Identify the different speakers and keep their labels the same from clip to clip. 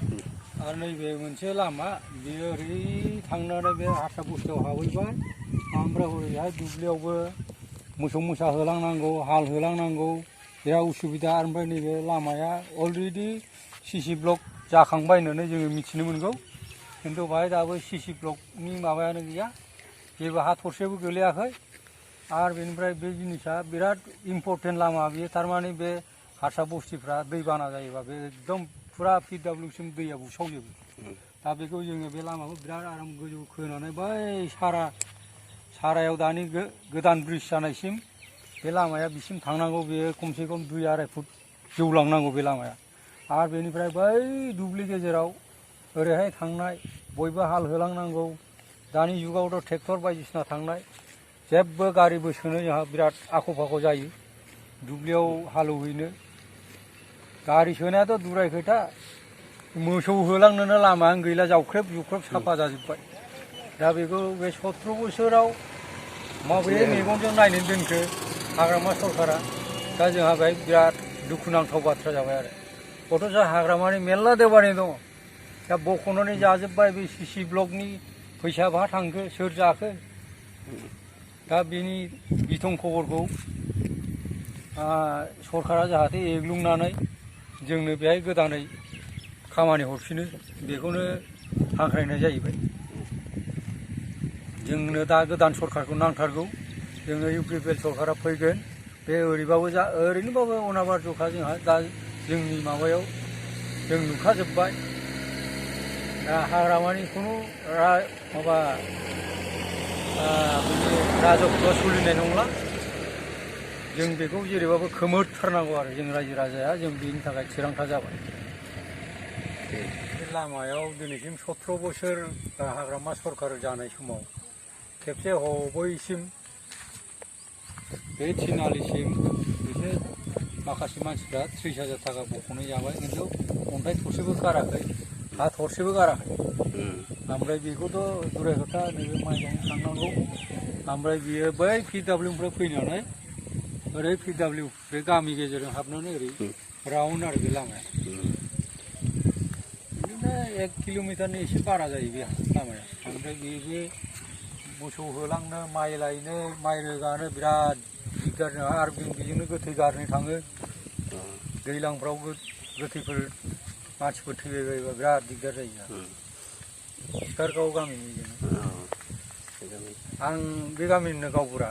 Speaker 1: आरो नैबे मोनसे लामा बेयो ओरै थांनानै बे हारसा बस्तियाव हाबहैबाय ओमफ्राय हरैहाय दुब्लियावबो मोसौ मोसा होलांनांगौ हाल होलांनांगौ बिराद उसुबिदा ओमफ्राय नैबे लामाया अलरेडि सिसि ब्लक जाखांबाय होननानै जोङो मिथिनो मोनगौ खिन्थु बाहाय दाबो सिसि ब्लकनि माबायानो गैया जेबो हा थरसेबो गोलैयाखै आरो बेनिफ्राय बे जिनिसा बिराद इम्पर्टेन्ट लामा बेयो थारमाने बे हारसा बस्तिफ्रा दैबाना जायोबा बे एकदम फुरा PWसिम दैया बुसावजोबो दा बेखौ जोङो बे लामाखौ बिराद आराम गोजौ खोनानै बै सारायाव दानि गोदान ब्रिज जानायसिम बे लामाया बिसिम थांनांगौ बेयो खमसे खम 2-2.5 फुट जौलांनांगौ बे लामाया आरो बेनिफ्राय बै दुब्लि गेजेराव ओरैहाय थांनाय बयबो हाल होलांनांगौ दानि जुगावथ' ट्रेक्टर बायदिसिना थांनाय जेबो गारिबो सोनो जोंहा बिराद आख' फाख' जायो दुब्लियाव हालौहैनो गारि सोनायाथ' दुराय खोथा मोसौ होलांनोनो लामायानो गैला जावख्रेब जुख्रेब साफा जाजोब्बाय दा बेखौ बे 17 बोसोराव माबोरै मेगनजों नायनो दोनखो हाग्रामा सरकारा दा जोंहा बेहाय बिराद दुखुनांथाव बाथ्रा जाबाय आरो गथ'सा हाग्रामानि मेरला देवानि दङ दा बख'नानै जाजोब्बाय बे सिसि ब्लकनि फैसा बहा थांखो सोर जाखो दा बेनि बिथं खबरखौ सरकारा जाहाथे एग्लुंनानै जोंनो बेहाय गोदानै खामानि हरफिनो बेखौनो हांख्रायनाय जाहैबाय जोंनो दा गोदान सरकारखौ नांथारगौ जोंनो UPPL सरकारा फैगोन बे ओरैनोबाबो अनाबार जखा जोंहा दा जोंनि माबायाव जों नुखाजोब्बाय दा हाग्रामानि खुनु माबा राजत्व सोलिनाय नंला जों बेखौ जेरैबाबो खोमोरथारनांगौ आरो जों रायजो राजाया जों बेनि थाखाय थिरांथा जाबाय बे लामायाव दिनैसिम 17 बोसोर हाग्रामा सरकार जानाय समाव खेबसे हबैसिम बे थिनालिसिम बिसोर माखासे मानसिफ्रा 30,000 थाखा बख'नाय जाबाय खिन्थु अन्थाइ थरसेबो गाराखै हा थरसेबो गाराखै ओमफ्राय बेखौथ' दुराय खोथा नैबे माइजों थांनांगौ ओमफ्राय बियो बै PWनिफ्राय फैनानै ओरै PW बे गामि गेजेरजों हाबनानै ओरै राउन्ड आरो बे लामाया बिदिनो 1 किल'मिटारनि एसे बारा जायो बे लामाया ओमफ्राय बेबो मोसौ होलांनो माइ लायनो माइ रोगानो बिराद दिगदार जोंहा आरो बेजोंनो गोथै गारनो थाङो दैज्लांफ्राव गोथैफोर मानसिफोर थैबाय बायोबा बिराद दिगदार जायो सिकारगाव गामिनि आं बे गामिनिनो गावबुरा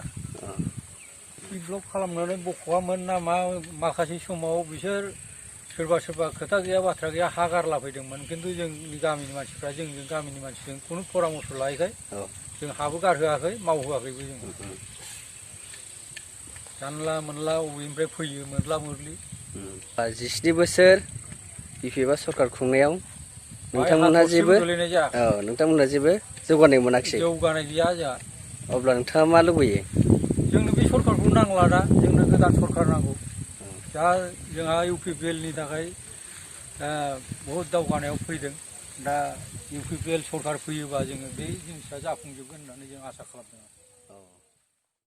Speaker 1: ब्लक खालामनानै बख'आमोन ना मा माखासे समाव बिसोर सोरबा खोथा गैया बाथ्रा गैया हा गारला फैदोंमोन खिन्थु जोंनि गामिनि मानसिफ्रा जोंजों गामिनि मानसिजों खुनु परामर्श लायैखाय जों हाबो गारहोआखै मावहोआखैबो जों जानला मोनला अबेनिफ्राय फैयो मोनला मोरलि
Speaker 2: 17 बोसोर BPF सरकार खुंनायाव नोंथांमोनहा जेबो जौगानाय मोनाखिसै
Speaker 1: जौगानाय गैया जोंहा
Speaker 2: अब्ला नोंथाङा मा लुबैयो
Speaker 1: जोंनो बे सरकारखौ नांला दा जोंनो गोदान सरकार नांगौ दा जोंहा UPPLनि थाखाय बहुद दावगानायाव फैदों दा UPPL सरकार फैयोबा जोङो बे जिनिसा जाफुंजोबगोन होननानै जों आसा खालामदों